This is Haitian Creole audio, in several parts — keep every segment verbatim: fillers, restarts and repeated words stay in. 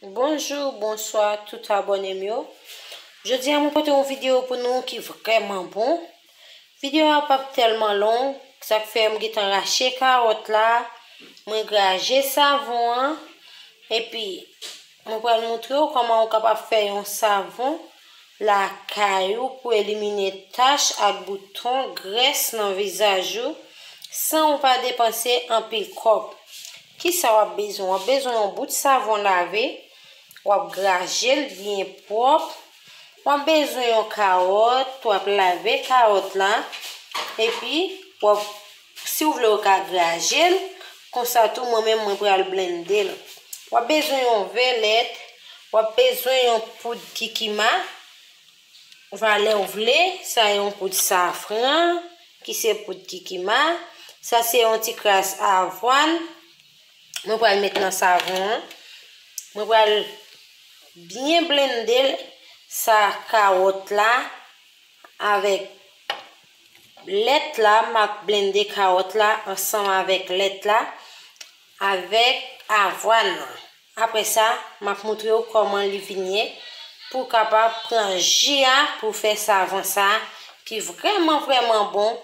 Bonjou, bonswa tout abòne m yo. Jodi a mwen pote yon videyo pou nou ki vrèman bon. Videyo a p ap tèlman long, sa k fè m gentan rache kawòt la, mwen graje savon an, epi mwen pral moutre w kòman ou kapab fè yon savon lakay ou pou elimine tach ak bouton, grès nan vizaj ou, san ou pa depanse anpil kòb. Kisa w ap bezwen? W ap bezwen yon bout savon lave, w ap graje l byen pwòp. W ap bezwen yon kawòt, w ap lave kawòt la, epi w ap, si w vle, w ka graje l, konsa tou, mwen menm, mwen pral blende l. W ap bezwen yon vè lèt, w ap bezwen yon poud kikima, valè w vle, sa yon poud safran, ki se poud kikima, sa se yon ti kras avwàn, mwen pral met nan savon an, mwen pral byen blende l, sa kawòt la, avèk lèt la, m ap blende kawòt la ansanm avèk lèt la, avèk avwàn nan. Apre sa, m ap moutre w kòman li vin ye pou w kapab pran ji a pou w fè savon sa a ki vrèman, vrèman bon.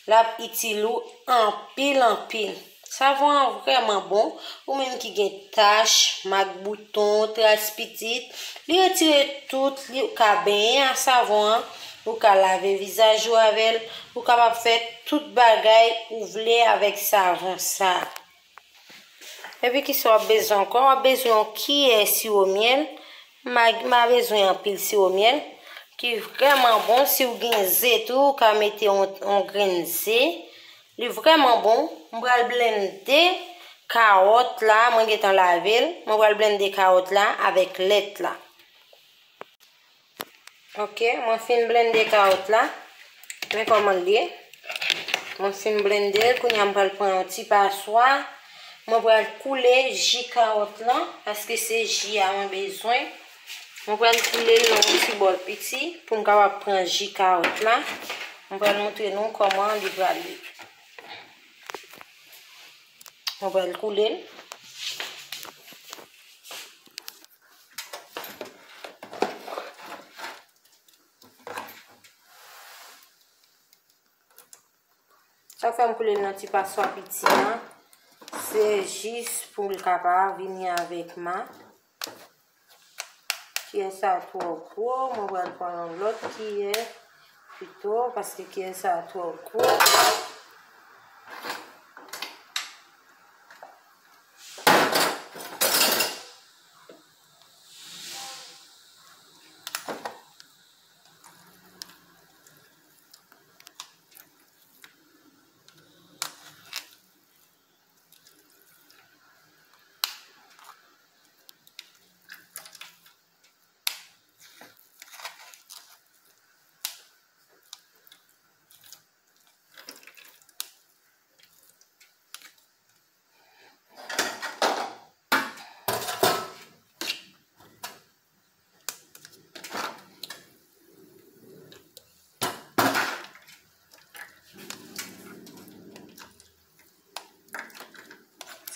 L ap itil ou anpil, anpil. Savon an vrèman bon. Ou menm ki gen tach, mak bouton, tras pitit, li retire tout, li, ou ka benyen ak savon an, ou ka lave vizaj ou avè l, ou kapab fè tout bagay ou vle avèk savon sa. Epi kisa w ap bezwen ankò? W ap bezwen yon kiyè siwo myèl. M a, m a bezwen anpil siwo myèl ki vrèman bon. Si w gen ze tou, ou ka mete yon, yon grenn ze. Li vrèman bon. M pral blende kawòt la. Mwen gentan lave l. Mwen pral blende kawòt la avèk lèt la. Ok, mwen fin blende kawòt la. Men kòman l ye. Mwen fin blende l, kounye a m pral pran yon ti paswa. Mwen pral koule ji kawòt lan, paske se ji a mwen bezwen. Mwen pral koule l nan yon ti bòl piti pou m kapab pran ji kawòt la. Mwen pral montre nou kòman li pral ye. Mwen pral koule l. Sa k fè m koule l nan ti paswa piti a, se jis pou l kapab vini avèk ma. Kiyè sa twò gwo, mwen pral pran yon lòt kiyè pito, paske kiyè sa twò gwo.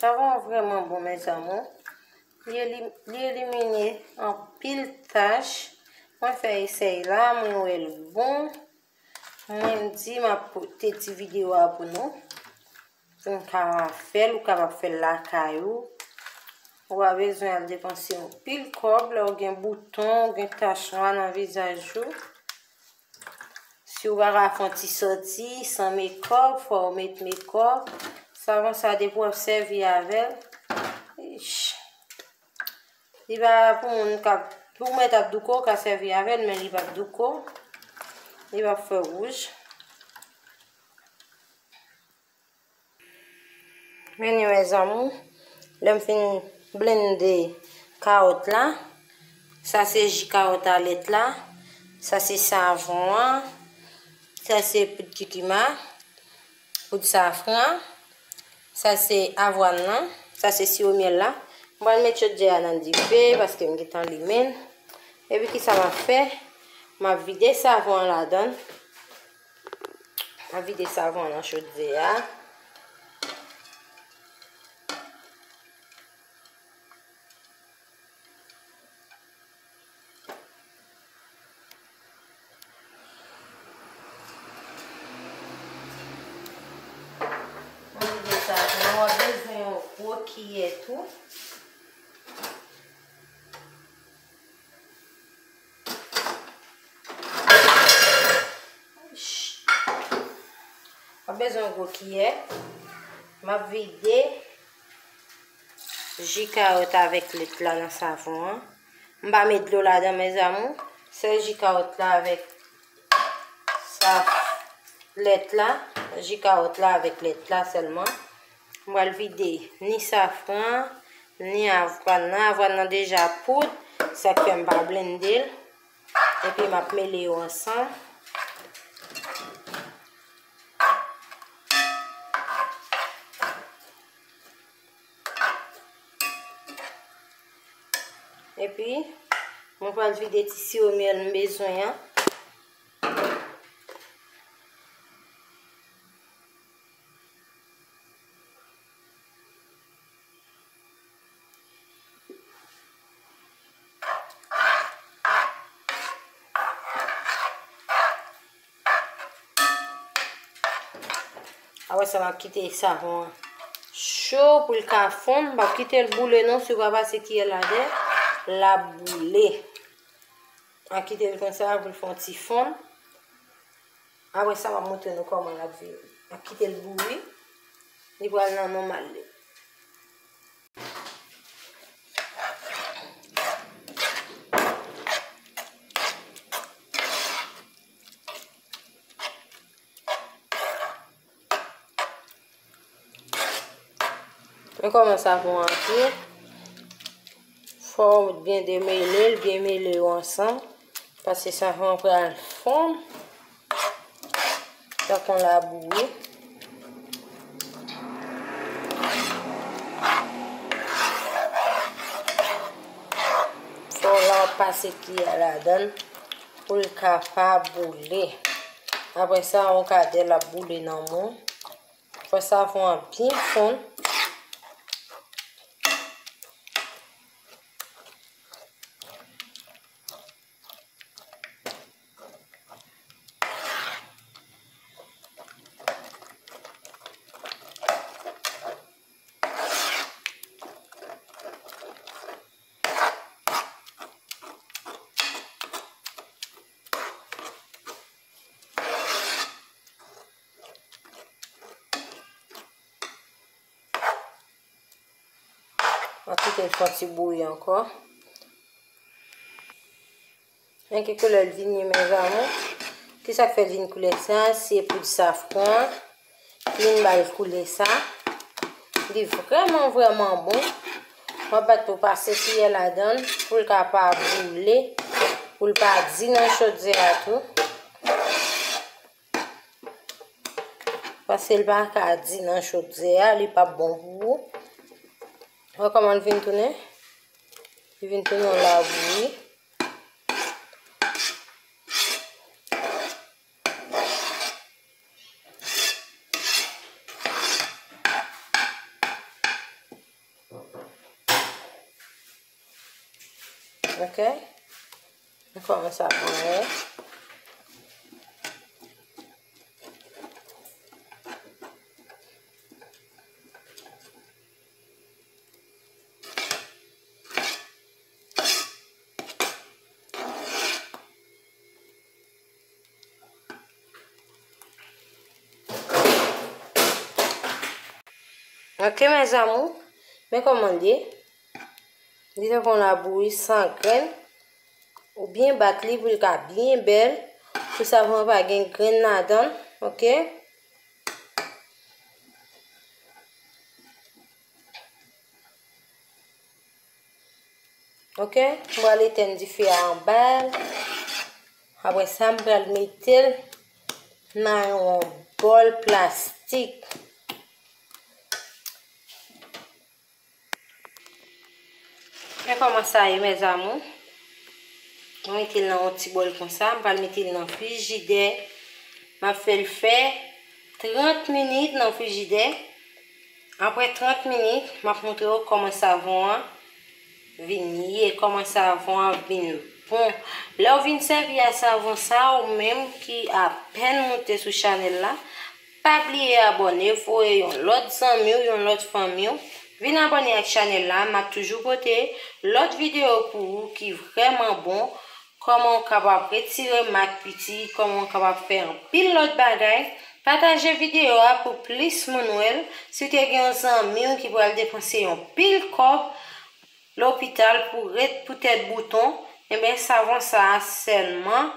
Savon an vrèman bon, mezanmi. Li eli-, li elimine anpil tach. Mwen fè esèy la, mwen wè l bon. Mwen di m ap pote ti videyo a pou nou. Pou n ka fè l, ou kapab fè l lakay ou. Ou pa bezwen al depanse yon pil kòb lè w gen bouton, w gen tach nwa nan vizaj ou. Si w pa ka fè yon ti sòti san mekòp, fò w met mekòp. Savon sa depi w ap sèvi avè l. Ish. Li pa pou moun k ap, pou mèt ap douko, w ka sèvi avè l, men li p ap douko. Li p ap fè wouj. Men ni mezanmi, lè m fin blende kawòt la, sa se ji kawòt a lèt la, sa se savon an, sa se poud kikima, poud safran, sa se avwàn nan, sa se siwo myèl la. M pral met chodyè a nan dife paske m gentan limen l. Epi kisa m ap fè? M ap vide savon an ladan l. M ap vide savon an nan chodyè a. tou. W ap bezwen yon gwo kiyè. M ap vide ji kawòt avèk lèt la nan savon an. M pa met dlo ladan, mes amours. Sèl ji kawòt la avèk sa, lèt la, ji kawòt la avèk lèt la sèlman. M pral vide ni safran, ni avwàn nan. Avwàn nan deja poud, sa k fè m pa blende l. Epi m ap mele yo ansanm. Epi, mwen pral vide ti siwo myèl m bezwen an. Apre sa, m ap kite savon an cho pou l ka fonn. M p ap kite l boule non. Si w pa pase kiyè ladan, l ap boule. M ap kite l konsa pou l fè yon ti fonn. Apre sa, m ap montre nou kòman l ap vini. M ap kite l bouri. Li pral nan nòmal li. Men kòman savon an antre. Fò w byen demele l, byen mele yo ansanm. Paske savon an pral fonn. Tankou yon labouri. Fò w la w ap pase kiyè ladan l pou l ka pa boule. Apre sa, yon kadè l ap boule nan men w. Fò savon an byen fonn. Mwen kite l fè yon ti bouyi ankò. Men ki koulè l vini, mes amours. Kisa k fè l vin koulè sa? Se poud safran ki vin ba l koulè sa. Li vrèman, vrèman bon. Mwen pa tou pase kiyè ladan l pou l ka pa boule, pou l pa di nan chodyè a tou. Paske l pa ka di nan chodyè a, li p ap bon pou ou. Wè kòman l vin tounen? Li vin tounen yon labouri. Ok. Nou kòmanse ap mare. Ok, mes amours, men kòman l ye. Li tankou yon labouri san grenn. Ou byen bat li pou l ka byen bèl. Pou savon an pa gen grenn ladan l. Ok. Ok, m pral etèn dife a anba l. Apre sa, m pral mete l nan yon bòl plastik. Men kòman sa ye, mes amours. Mwen mete l nan yon ti bòl konsa. M pral mete l nan frijidè. M ap fè l fè trant minit nan frijidè. Apre trant minit, m ap montre w kòman savon an vin ye, kòman savon an vin bon. Lè w vin sèvi a savon sa, ou menm ki apèn moute sou chanèl la, pa bliye abòne, voye yon lòt zanmi w, yon lòt fanmi w, Vin abòne ak chanèl la, m ap toujou pote lòt videyo pou ou ki vrèman bon, kòman w kapab retire mak piti, kòman w kapab fè anpil lòt bagay. Pataje videyo a pou plis moun wè l. Si w te gen yon zanmi w ki pral depanse yon pil kòb lopital pou ret pou tèt bouton, enben savon sa a sèlman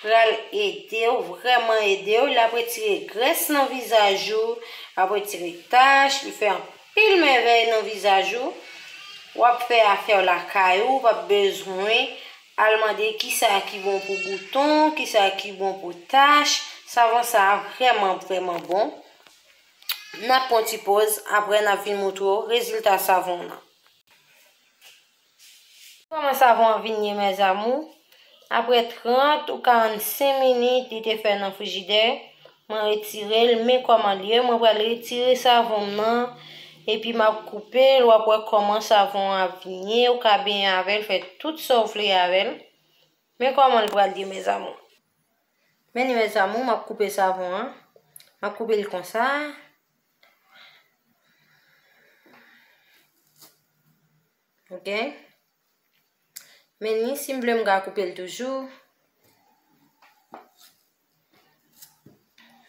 pral ede w, vrèman ede w. L ap retire grès nan vizaj ou, l ap retire tach, li fè anpil mèvèy nan vizaj ou. W ap fè afè w lakay ou, w p ap bezwen al mande kisa ki bon pou bouton, kisa ki bon pou tach. Savon sa a vrèman, vrèman bon. N ap pran ti poz, apre n ap vin moutre w rezilta savon nan. Kòman savon an vin ye, mèzamou? Apre trant ou karannsenk minit li te fè nan frijidè, mwen retire l, men kòman l ye. Mwen pral retire savon m nan, epi m ap koupe l, w ap wè kòman savon an ap vin ye. Ou ka benyen avè l, fè tout sa w vle avè l. Men kòman l pral ye, mèzamou. Men ni, mèzamou, m ap koupe savon an. M ap koupe l konsa. Ok. Men ni, si m vle, m ka koupe l toujou.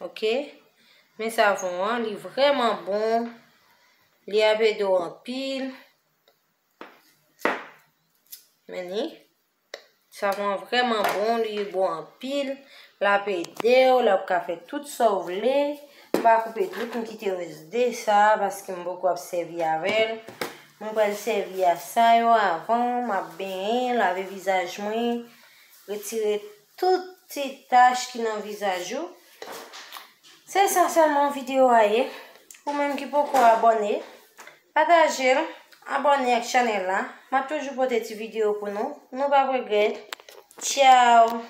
Ok. Men savon an, li vrèman bon. Li ap ede w anpil. Men ni. Savon an vrèman bon, li bon anpil. L ap ede w, l ap ka fè tout sa w vle. M pa koupe tout, m kite rès de sa a, paske m poko ap sèvi avè l. Mwen pral sèvi a sa yo avan, m ap benyen, lave vizaj mwen, retire tout ti tach ki nan vizaj ou. Se sa sèlman videyo a ye. Ou menm ki poko abòne, pataje l, abòne ak chanèl la. M ap toujou pote ti videyo pou nou. Nou p ap regrèt. Tchao!